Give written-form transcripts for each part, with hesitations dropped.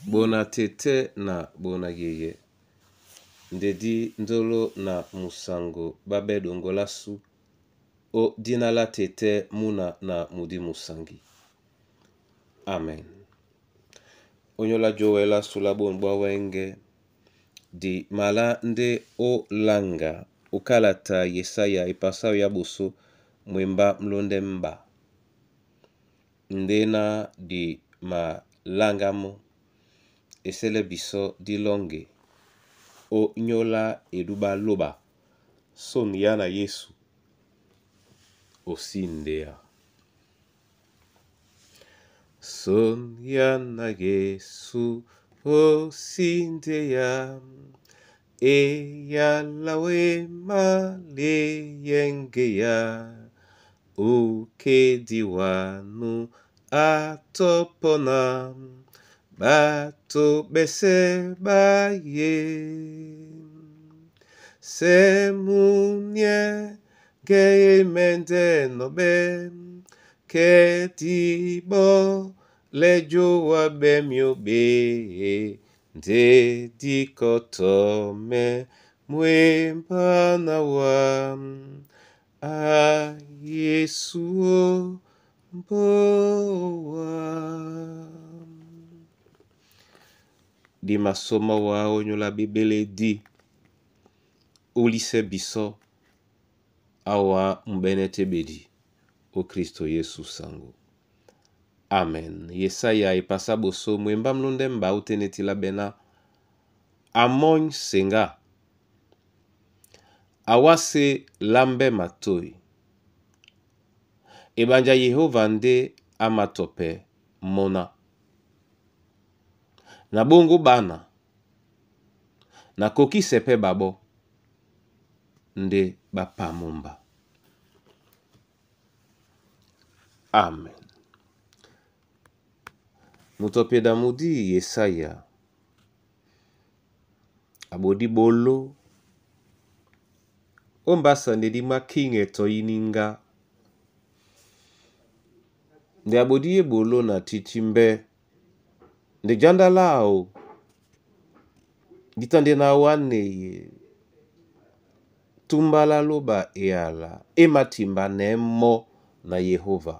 Bona tɛ́tɛ́ na bona yeyɛ, ndedi ndolo na musango ɓá ɓɛ́ ɗoŋgo lásu ó dina lá tɛ́tɛ́ múna na mudi musangi. Amen. Ónyólá jówɛ lásu lá bôn bwá wɛ́ŋgɛ̄, di malá ndé ó laŋga ó kálata Yesaya epasá yá ɓosó mwembá mlóndɛ́ m̀ɓa. Ndé ná di maláŋgá mɔ́, e sɛ́lɛ́ bisɔ́ dí lɔ́ŋgɛ ó nyóla edúɓá lóɓa sóniyá na Yesu ó sí ndéa. Sóniyá na Yesu ó sí ndéa, eyala wema leyɛŋgɛa, ukedi wanu atɔ́pɔ́ na ɓato ɓɛsɛ́ ɓá ye. Sɛ muniɛ kɛ e mɛndɛ́ nɔɓɛ́, kɛdi ɓɔ́ lɛ joa ɓɛ́ myǒ ɓee, nde di kɔtɔmɛ́ mwembá na wǎ, a Yesu ó mbówa. Di masómá wá ónyólá ɓeɓéledi ó lísɛ́ bisɔ́ á wǎ muɓɛ́nɛ́ tɛ́ ɓedi ó Kristo Yesu saŋgó. Amen. Yesaya epasá ɓosó mwembá mlóndɛ́ m̀ɓa óténéti láɓɛ́ ná a mɔ́ny seŋgá, a wásē lámbɛ́ matôy. Eɓanja Yehóva ndé á mátɔpɛ́ mɔ́ ná, Na ɓóŋgó ɓána, na kokísɛ pɛ́ ɓaɓɔ́ ndé ɓá pá mumba. Amen. Moto apeda mudi Yesaya abodi bolo o mbasa ndedi mwá kíŋɛ tɔ íníŋgá. Nde abodi ye bolo na títí mbɛ́, nde janda láō di tá ndé na wáneye túmbá lá lóba eyala é matimbanɛ̌ mɔ́ na Yehóva.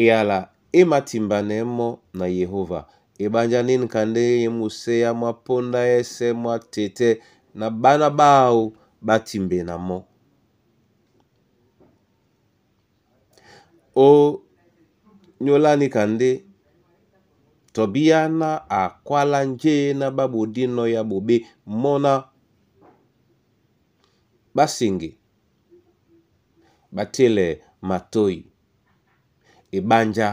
Eyala é matimbanɛ̌ mɔ́ na Yehóva. Eɓánjá nín ka ndé e muséá mwá póndá yɛ́sɛ̄ mwá tɛ́tɛ́ na ɓána ɓáō ɓá timbena mɔ́. Ó nyólá níka ndé tɔ bíá ná a kwálá njé ná ɓá ɓodí nɔ́yá ɓoɓé mɔ́ ná ɓá seŋge ɓá télɛ matôy eɓánjá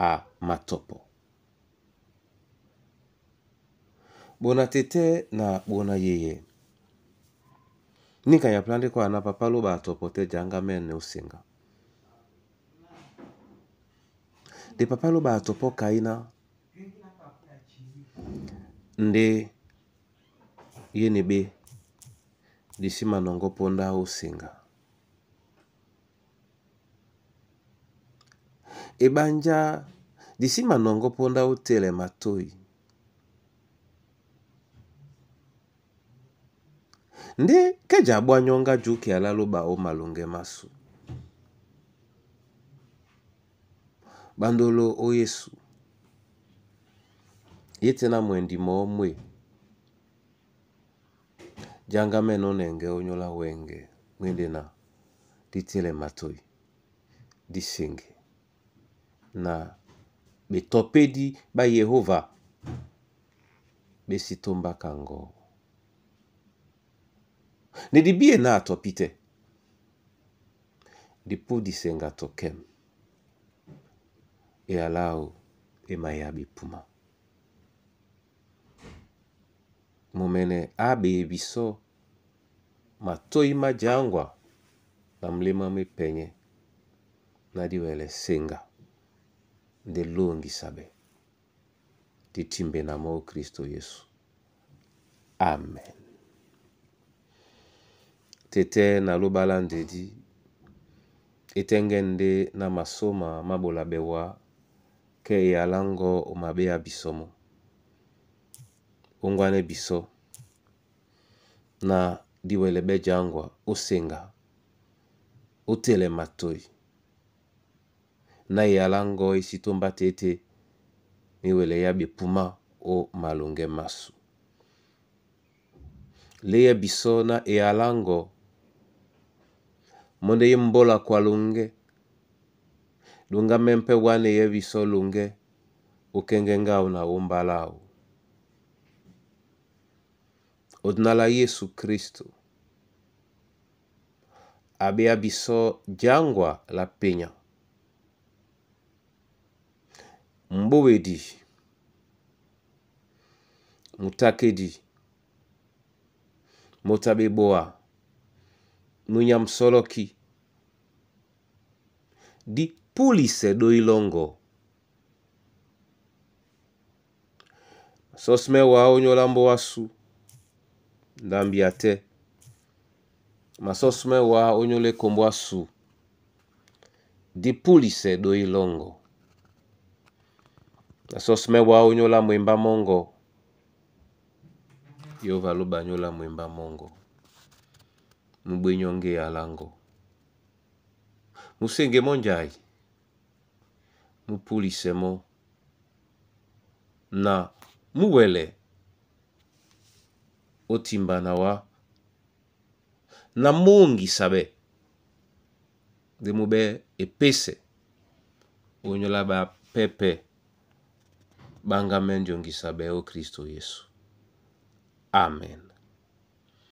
a matɔpɔ. Ɓona tɛ́tɛ́ na ɓona yeyɛ, níka nya plá ndé kɔ́ aná papá lóɓa a tɔpɔ tɛ́ jaŋgámɛ́nɛ̄ ó seŋgá. Nde papá lóɓa a tɔpɔ́ kaíná, ndé yé ne ɓé di sí manɔŋgɔ́ póndá ó seŋga. Eɓánjá di sí manɔŋgɔ́ póndá ó télɛ matôy. Ndé kɛ́ ja ɓwá nyɔ́ŋgá jǔkea lá lóɓa ó maloŋgɛ́ másū. Ɓándoló ó Yésu, yé tɛ́ ná mwɛndi mɔɔ́ mwé, jáŋgámɛ́nɛ́ ó nɛŋgɛ́ ónyólá wɛ́ŋgɛ̄ mwíndina dí télɛ matôy, dí seŋge na ɓetɔpédi ɓá Yehóva ɓé sí tómbáka ŋgɔ̌. Nde dibíe ná a tɔpí tɛ́, dipúdi seŋga tɔ kɛ́m, eyala áō é mayá ɓepumá. Momɛnɛ á ɓeye bisɔ́ matôy má jaŋgwa na muléma mwé pɛnyɛ́ ná dí wɛlɛ seŋga ndé lóŋgisa ɓɛ́ dí timbena mɔ́ ó Kristo Yesu. Amen. Tɛ́tɛ́ na lóɓa lá ndedi é tɛ́ŋgɛ́nɛ ndé ná masóma má ɓola ɓɛ́ wá. Ke eyaláŋgɔ́ o maɓéa bisɔ́ mɔ́, óŋgwanɛ́ bisɔ́ na dí wɛlɛ́ ɓɛ́ jǎŋgwa ó seŋga, ó telɛ matoi na eyaláŋgɔ́ e sí tómbá tê-tê ní wɛlɛ yábí epumá ó maloŋgɛ́ másu. Léyɛ bisɔ́ na eyaláŋgɔ mɔ́ ndé í mbóla kwa loŋgɛ́, ɗoŋgámɛ́ pɛ́ wáneyɛ́ bisɔ́ loŋgɛ́ ó kɛ́ŋgɛ́ ŋgáw na ó mbáláw. Ó dina lá Yésu Krísto, a ɓéá bisɔ́ jǎŋgwa lá penya. M'ɓówedi, mutákédi, moto a ɓeboa, munya musɔlɔ́ki, dí púlisɛ dóhi lɔ́ŋgɔ. Masɔ́símɛ́ wǎ ónyólá mbóa ásū, ndambi a tɛ́. Masɔ́símɛ́ wǎ ónyólá ekombo ásū, dí púlisɛ dóhi lɔ́ŋgɔ. Masɔ́símɛ́ wǎ ónyólá mwembá mɔ́ŋgɔ, Yehova lóba nyóla mwembá mɔ́ŋgɔ, mú ɓwé nyɔ́ŋgé eyaláŋgɔ. Mú séŋgé mɔ́ njai, mú púlisɛ mɔ́ na mú wɛlɛ ó timba na wá na móŋgisa ɓɛ́ ndé mú ɓɛ́ epésɛ ónyólá ɓapɛ́ pɛ́ ɓá ŋgámɛ́ ndiɔŋgisa ɓɛɛ́ ó Krísto Yesu. Amen.